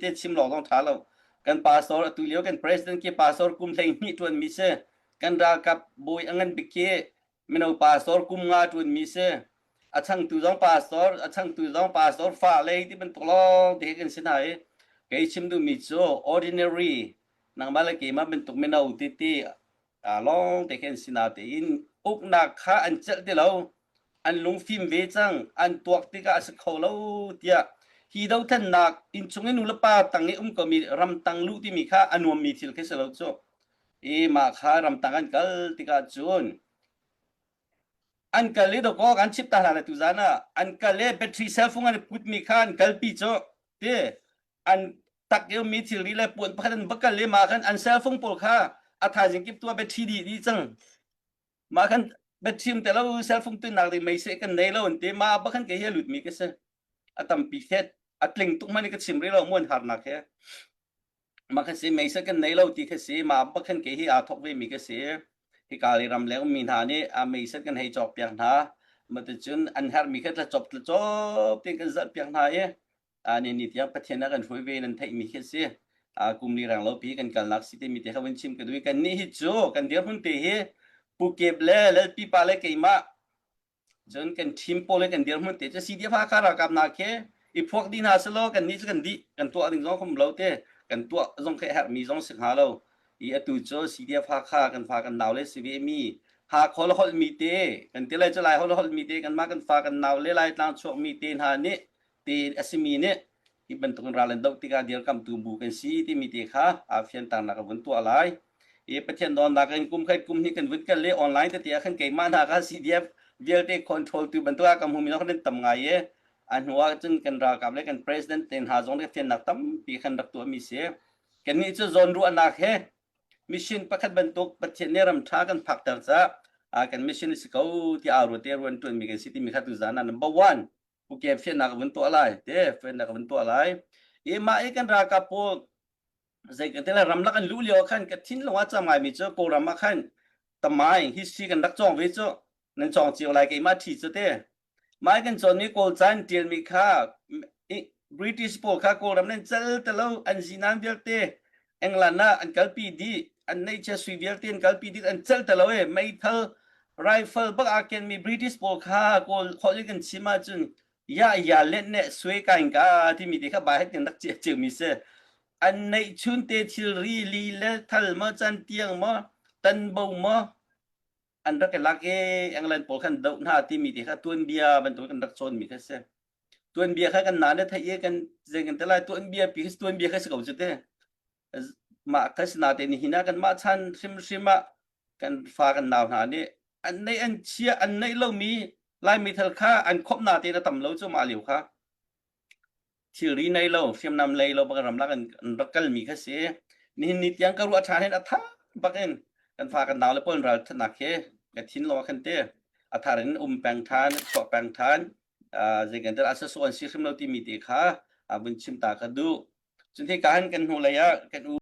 te chim lawng zong ṭha lo. Kan pastor atu lio kan president khi pastor kum 12 ṭuan mi si. Kan ralkap bawi a ngan bik khi mino pastor kum nga ṭuan mi si. A changtu zong pastor, a changtu zong pastor fa lei ti bantuk lawng te kan si hna i kei chim duhmi cu ordinary nangmah le keimah bantuk mino titi lawng te khin si natein uknak kha an celh ti lo an lungfim ve cang an tuak tikah a si kho lo tiah hi dothlennak innchung i nulepa tang i um komi ramtang luh timi kha a nuammi thil khi si lo cu i mah kha ramtang an kal tikah cun an kal i dawkaw kan chip ta hna le tuzan ah an kal i battery cell phone an putmi kha an kalpi cu ti an tak i mi thilri le puan pakhat an va kal i mah khan an cell phone pawl kha a thaizing kip tu ah battery dih dih cang mah khan battery um te lo cell phone tunnak ding mei seh kan nei lo an ti mah ba khan ke hi a lut mi ka si a tampi fet a tling tuk man ka chim rih lo muan harnak he mah kha si mei seh kan nei lo ti kha si mah ba khan ke hi aa thok ve mi ka si hika le ram leng mi hna nih a mei set kan hei cawk piak hna maticun an herh mi kha tla cop tla cop tin kan zalh piak hna i ni ni tiang Pathian a kan hruai ve nan theihmi khi a si. Kum li rang lo pi kan kalnak si timi te kha vun chim ka duh i kan nih hi cu kan dirhmun te hi Pu Kep le Lalpi pa le keimah cun kan team pawl le kan dirhmun te cu CDF Hakha ralkap hna khi i phuak dih hna selaw kan nih cu kan dih kan tuah ding zong khum lo te kan tuah zong khi herhmi zong si hnga lo i atu cu CDF Hakha kan fa kan nau le si ve mi Hakha holh mi te kan ti lai cu lai holh holh mi te kanmah kan fa kan nau le lai tlang chuak mi te hna nih ti a simi nih hi bantukin ral an doh tikah dirkamtu bu kan si timi te kha aa fianternak a vun tuah lai. I Pathian dawnnak in kum khat kum hnih kan vun kal i online tete ah khan keimah hna kha CDF vialte control tu bantuk ah ka hmumi kan tam ngai i a hnu ah cun kan ralkap le kan president te hna zong nih fiannak tampi khan rak tuahmi si. Kannih cu zawnruahnak he mission pakhat bantuk Pathian nih ram ṭha kan phakter caah kan mission si ko ti aa ruat te ruan ṭuanmi kan si timi kha tuzaan ah number one Puke fiannak vun tuah lai te fiannak vun tuah lai i mah i kan ralkap pawl zei kan tela ramlak an luh lio khan ka thinlung ah cam ngaimi cu Kawlram ah khan tamai history kan rak cawng ve cu nan cawng cio lai keimah ṭhi cu te mai kan cawnmi Kawl ca in ṭialmi kha British pawl kha Kawlram nan cal te lo an zinan vialte England ah an kalpi dih an neihchia sui vialte an kalpi dih an cal te lo e meithal rifle bak aa kenmi British pawl kha Kawl holh in kan chim ahcun ya ya let ne sui kain ka timi te kha bai het kan rak cia ciomi si an neihchun te thilri li le thal maw can tiang maw tanbo maw an rak i lak i England pawl khan doh hna timi te kha tuanbia bantuk kan rak cawnmi kha si tuanbia kha kan na le theih i kan zei kan te lai tuanbia pi tuanbia kha si ko cu te mah kha si na te ni hin ah kan mah chan hrimhrim ah kan fa kan nau hna nih an neih an chia an neih lomi Laimi thal kha an khop na te na tam lo cu mah lio kha thilri nei lo hriamnam lei lo bak ramlak an rak kalmi kha si nihin ni tiang ka ruah ṭhan hin a tha bak in kan fa kan nau le pawl ral thatnak khi ka thin lo khan te a thar in um peng ṭhan chuah peng ṭhan zei kan tel a sasu an si hrim lo timi te kha vun chim ta ka duh cun hi ka han kan hnu lei ah kan u.